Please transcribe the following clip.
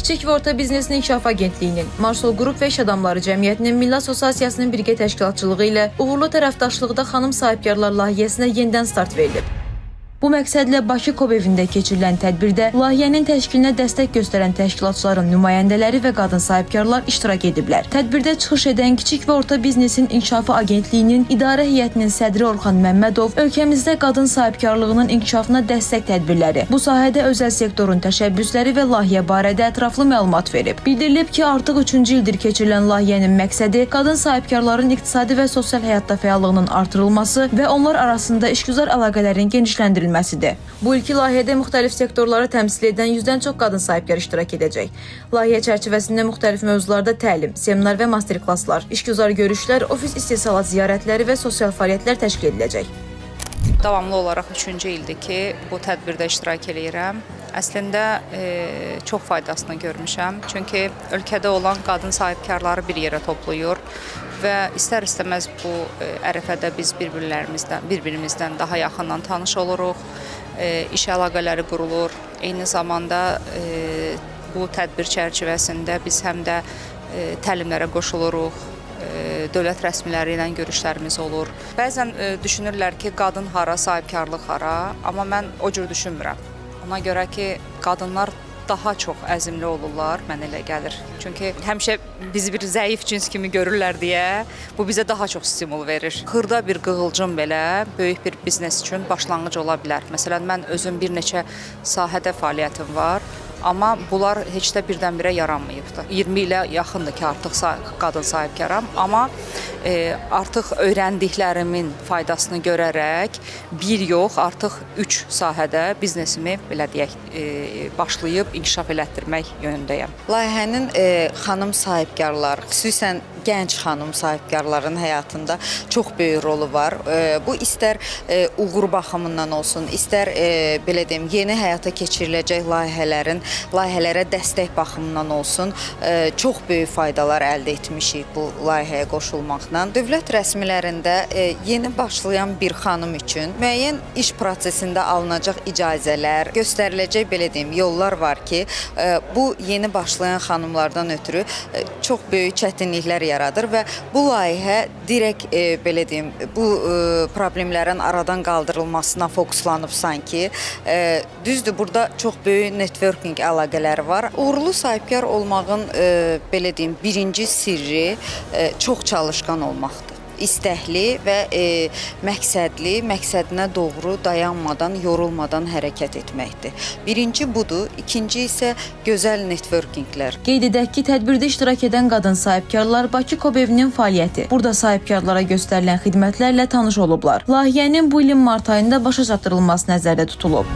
Kiçik və Orta Biznesin İnkişafı Agentliyinin, Marsol Qrup və İş Adamları Cəmiyyətinin Milli Assosiasiyasının birgə təşkilatçılığı ilə uğurlu tərəfdaşlıqda xanım sahibkarlar layihəsinə yenidən start verilib. Bu məqsədlə Bakı Kob evində keçirilən tədbirdə layihənin təşkilinə dəstək göstərən təşkilatçıların nümayəndələri və qadın sahibkarlar iştirak ediblər. Tədbirdə çıxış edən Kiçik və Orta Biznesin İnkişafı Agentliyinin İdarə Heyətinin sədri Orxan Məmmədov ölkəmizdə qadın sahibkarlığının inkişafına dəstək tədbirləri, bu sahədə özəl sektorun təşəbbüsləri və layihə barədə ətraflı məlumat verib. Bildirilib ki, artıq üçüncü ildir keçirilən layihənin məqsədi qadın sahibkarların iqtisadi və sosial həyatda fəallığının artırılması və onlar arasında işgüzar əlaqələrin genişləndirilməsidir. Bu ilki layihədə müxtəlif sektorları təmsil edən 100-dən çox qadın sahibkar iştirak edəcək. Layihə çərçivəsində müxtəlif mövzularda təlim, seminar və master-klasslar, işgüzar görüşlər, ofis istehsalat ziyarətləri və sosial fəaliyyətlər təşkil ediləcək. Davamlı olaraq üçüncü ildir ki, bu tədbirdə iştirak eləyirəm. Əslində çox faydasını görmüşəm. Çünki ölkədə olan qadın sahibkarları bir yerə toplayır və istər-istəməz bu ərəfədə biz bir-birimizdən daha yaxından tanış oluruq. İş əlaqələri qurulur. Eyni zamanda bu tədbir çərçivəsində biz həm də təlimlərə qoşuluruq, dövlət rəsmiləri ilə görüşlərimiz olur. Bəzən düşünürlər ki, qadın hara, sahibkarlıq hara, amma mən o cür düşünmürəm. Ona görə ki, qadınlar daha çox əzmli olurlar, mənə elə gəlir. Çünki həmişə bizi bir zəif cins kimi görürlər deyə bu bizə daha çox stimul verir. Xırda bir qığılcım belə böyük bir biznes üçün başlanğıc ola bilər. Məsələn, mən özüm bir neçə sahədə fəaliyyətim var. Amma bunlar heç də birdən-birə yaranmayıbdı. 20 ilə yaxındır ki, artıq qadın sahibkaram, amma artıq öyrəndiklərimin faydasını görərək bir yox, artıq 3 sahədə biznesimi belə deyək, başlayıb inkişaf elətdirmək yönündəyəm. Layihənin xanım sahibkarlar, xüsusən gənc xanım sahibkarların həyatında çox böyük rolu var. Bu istər uğur baxımından olsun, istər belə deyim, yeni həyata keçiriləcək layihələrə dəstək baxımından olsun, çox böyük faydalar əldə etmişik bu layihəyə qoşulmaqla. Dövlət rəsmilərində yeni başlayan bir xanım üçün müəyyən iş prosesində alınacaq icazələr, göstəriləcək belə deyim, yollar var ki, bu yeni başlayan xanımlardan ötürü çox böyük çətinliklər yaradır və bu layihə direkt belə deyim, bu problemlərin aradan qaldırılmasına fokuslanıb sanki. Düzdür, burada çox böyük networking əlaqələri var. Uğurlu sahibkar olmağın belə deyim, birinci sirri çox çalışqan olmaqdır. İstəkli və məqsədli, məqsədinə doğru dayanmadan, yorulmadan hərəkət etməkdir. Birinci budur, ikinci isə gözəl networkinglər. Qeyd edək ki, tədbirdə iştirak edən qadın sahibkarlar Bakı Kob evinin fəaliyyəti, burada sahibkarlara göstərilən xidmətlərlə tanış olublar. Layihənin bu ilin mart ayında başa çatdırılması nəzərdə tutulub.